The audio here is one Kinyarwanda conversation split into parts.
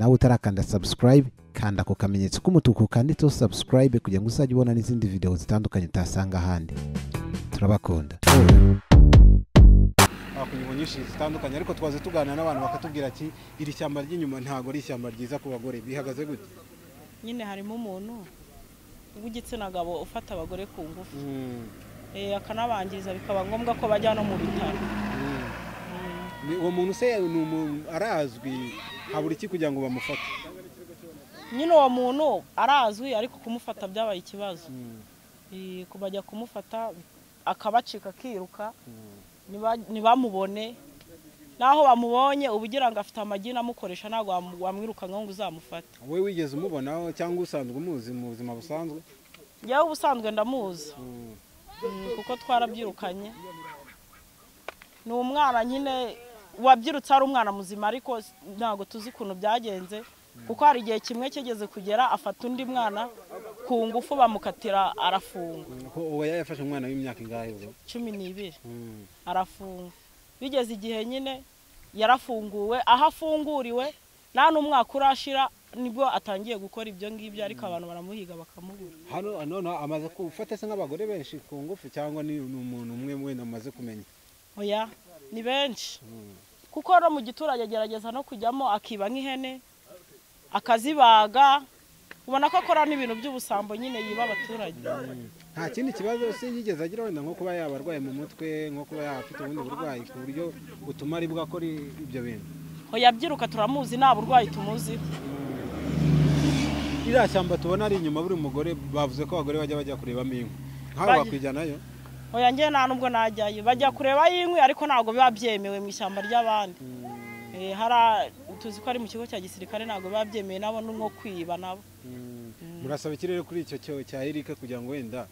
Nawe utarakanda subscribe, kanda ako kamenyetso k'umutuku kanditseho subscribe kugira ngo uzajye ubona n'izindi video zitandukanye utasanga ahandi. Turabakunda. Ku ngingo nyinshi zitandukanye, ariko twaze tuganira n'abantu bakatubwira ati iri shyamba ry'inyuma ntago ari ishyamba ryiza ku bagore. Bihagaze gute? Nyine harimo umuntu w'igitsina gabo ufata abagore ku ngufu, akanabangiza, bikaba ngombwa ko bajya no mu bitaro. Uwo muntu se arazwi? Habura iki kugira ngo bamufate? Nyine uwo muntu arazwi, ariko kumufata byabaye ikibazo. Kubajya kumufata akabacika akiruka, ntibamubone. Naho bamubonye ubugira ngo afite amagini amukoresha, ntabwo wamwirukanka ngo uzamufate. Wowe wigeze umubonaho cyangwa usanzwe umuzi mu buzima busanzwe? Njyewe ubusanzwe ndamuzi, kuko twarabyirukanye. Ni umwana nyine wabyirutse ari umwana muzima, ariko ntabwo tuzi ukuntu byagenze, kuko hari igihe kimwe kigeze kugera afata undi mwana ku ngufu bamukatira arafunga. Uwo yafashe umwana w'imyaka ingahe ubwo? 12. Arafunga. Bigeze igihe nyine yarafunguwe, aho afunguriwe nta n'umwaka urashira nibwo atangiye gukora ibyo ngibyo, ariko abantu baramuhiga bakamubura. Hano none amaze gufata se nk'abagore benshi ku ngufu, cyangwa ni umuntu umwe wenda amaze kumenya? Oya, ni benshi, kuko no mu giturage agerageza no kujyamo akiba nk'ihene akazibaga, ubona ko akora n'ibintu by'ubusambo nyine, yiba abaturage. Nta kindi kibazo se yigeze agira wenda nko kuba yaba arwaye mu mutwe, nko kuba yaba afite ubundi burwayi ku buryo butuma aribwo akora ibyo bintu? Oya, byiruka turamuzi, nta burwayi tumuziho. Iriya shyamba tubona ari inyuma, buri mugore bavuze ko abagore bajya bajya kurebamo inkwi, nkawe wakwijyanayo? Oya, njye nta nubwo najyayo. Bajya kureba inkwi, ariko ntabwo biba byemewe mu ishyamba ry'abandi. Hari tuzi ko ari mu kigo cya gisirikare, ntabwo biba byemewe nabo nko kwiba nabo. Murasaba ikirere kuri icyo cyo cya Eric kugira ngo wenda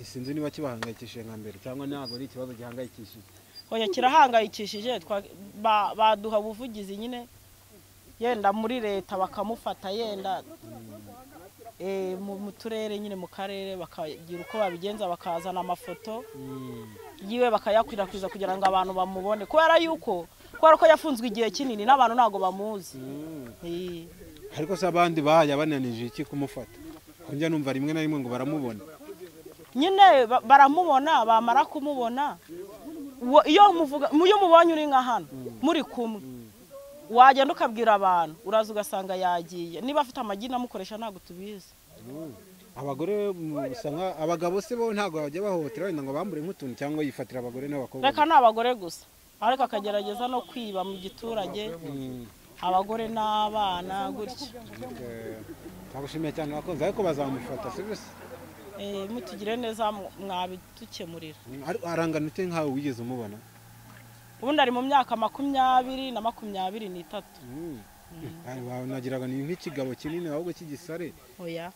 sinzi niba kibahangayikishije nka mbere cyangwa ntabwo ari ikibazo gihangayikishije? Oya, kirahangayikishije. Baduha ubuvugizi nyine, yenda muri leta bakamufata, yenda mu turere nyine, mu karere bakagira uko babigenza, bakazana amafoto yiwe bakayakwirakwiza kugira ngo abantu bamubone, kubera yuko kubera ko yafunzwe igihe kinini n'abantu ntabwo bamuzi. Ariko se abandi babananije iki kumufata? Njya numva rimwe na rimwe ngo baramubona. Nyine baramubona, bamara kumubona, iyo mubonye uri nka hano muri kumwe, wagenda ukabwira abantu, uraza ugasanga yagiye. Niba afite amagini amukoresha ntabwo tubizi. Abagore usanga abagabo se bo ntabwo bajya bahohotera wenda ngo bambure nk'utuntu, cyangwa yifatira abagore n'abakobwa? Reka, ni abagore gusa, ariko akagerageza no kwiba mu giturage abagore n'abana gutyo. Twagushimiye cyane abakunzi, ariko bazamufata si byo? Mutugire neza mwabidukemurira. Arangana ute nkawe wigeze umubona? Ubundi ari mu myaka 20 na 23. Nagiraga ni nk'ikigabo kinini ahubwo cy'igisare. Oya.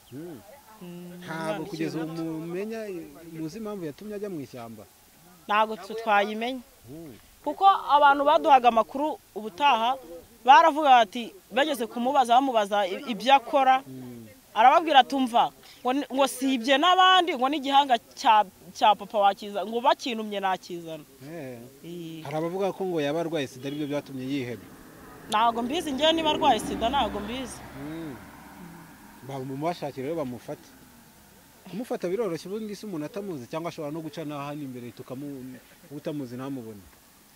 Ntabwo kugeza ubu mumenya muzi impamvu yatumye ajya mu ishyamba? Ntabwo twayimenya, kuko abantu baduhaga amakuru ubutaha baravuga bati bageze kumubaza, bamubaza ibyo akora, arababwira tumva ngo sibye n'abandi, ngo n'igihanga cya papa wakiza, ngo bakintumye nakizana. Hari abavuga ko ngo yaba arwaye sida aribyo byatumye yiheba. Ntabwo mbizi njyewe niba arwaye sida, ntabwo mbizi. Bamubashakira rero bamufate. Kumufata biroroshye ubundi se umuntu atamuzi, cyangwa ashobora no guca n'ahandi imbere utamuzi ntamubone?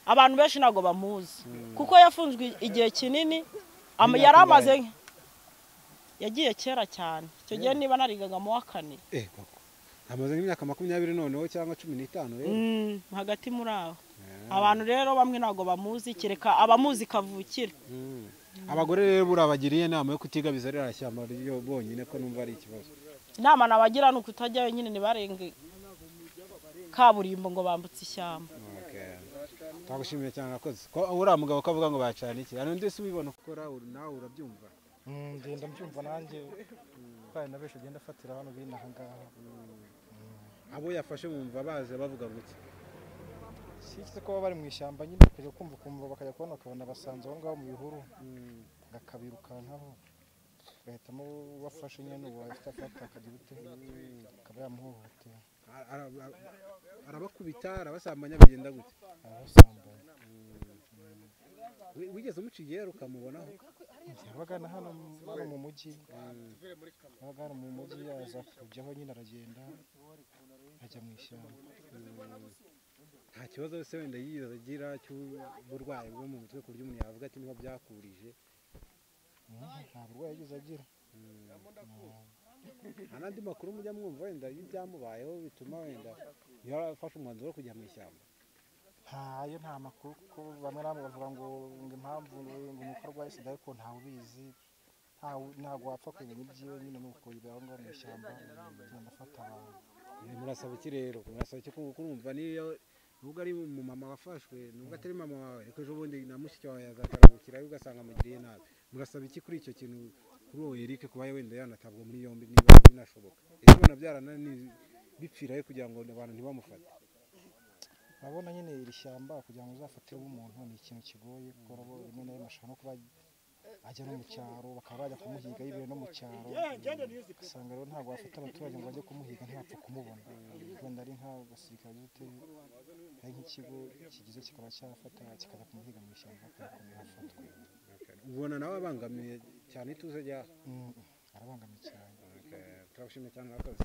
Abantu benshi ntabwo bamuzi, kuko yafunzwe igihe kinini, yari amaze, yagiye kera cyane. Icyo gihe niba narigaga mu wa 4. Amaze nk'imyaka 20 noneho cyangwa 15 rero. Hagati muri aho. Abantu rero bamwe ntabwo bamuzi, kereka abamuzi kavukire. Abagore rero burabagiriye inama yo kutigabiza ririya shyamba ryo bonyine, ko numva ari ikibazo? Inama nabagira ni ukutajyayo nyine, ntibarenge kaburimbo ngo bambutse ishyamba. Twagushimiye cyane abakozi. Ko uriya mugabo ko avuga ngo bacana iki? Hano ndetse ubibona ukora nawe urabyumva? Ngenda mbyumva nanjye, kandi na benshi agenda afatira hano bene aha ngaha. Abo yafashe bumva baje bavuga ngo iki? Si ko baba bari mu ishyamba nyine, bakajya kumva kumva bakajya kubona bakabona basanze aho ngaho mu bihuru, bakabirukankaho, bagahitamo bafashe nyine uwo afite afata akagira ute, akaba yamuhohotera. Arabakubita, arabasambanya, bigenda gute? Arabasambanya. Wigeze umuca igihe ukamubonaho? Yabaga na hano mu mujyi, yabaga hano mu mujyi, yaza kujyaho nyine aragenda ajya mu ishyamba. Nta kibazo se wenda yigeze agira cy'uburwayi bwo mu mutwe ku buryo umuntu yavuga ati niho byakurije? Nta burwayi yigeze agira. Nta n'andi makuru mujya mwumva wenda y'ibyamubayeho bituma wenda yarafashe umwanzuro wo kujya mu ishyamba? Ntayo, nta makuru, kuko bamwe na bamwe bavuga ngo impamvu ngo ni uko arwaye sida, ariko ntawe ubizi, ntabwo wapfa kumenya ibyiwe nyine, ni uko yibera aho ngaho mu ishyamba agenda afata abantu. Murasaba iki rero? Murasaba iki kuko urumva niyo nubwo ari umumama wafashwe, nubwo atari mama wawe, ariko ejo bundi na mushiki wawe yazatarabukirayo ugasanga amugiriye nabi. Murasaba iki kuri icyo kintu, kuri uwo Eric kuba wenda yanatabwa muri yombi niba binashoboka? Ese ubona byarananiye bipfirayo kugira ngo abantu ntibamufate? Urabona nyine iri shyamba kugira ngo uzafatire umuntu ni ikintu kigoye, kuko rimwe na rimwe ashobora no kuba ajya no mu cyaro, bakaba bajya kumuhiga yibereye no mu cyaro, usanga rero ntabwo bafata abaturage ngo bajye kumuhiga, ntibapfa kumubona. Wenda ari nk'abasirikare ute, ari nk'ikigo kigize kikaba cyafata kikajya kumuhiga mu ishyamba bakamufatwa. Ubona nawe abangamiye cyane ituze ryaho? Arabangamiye cyane. Turagushimiye cyane, murakoze.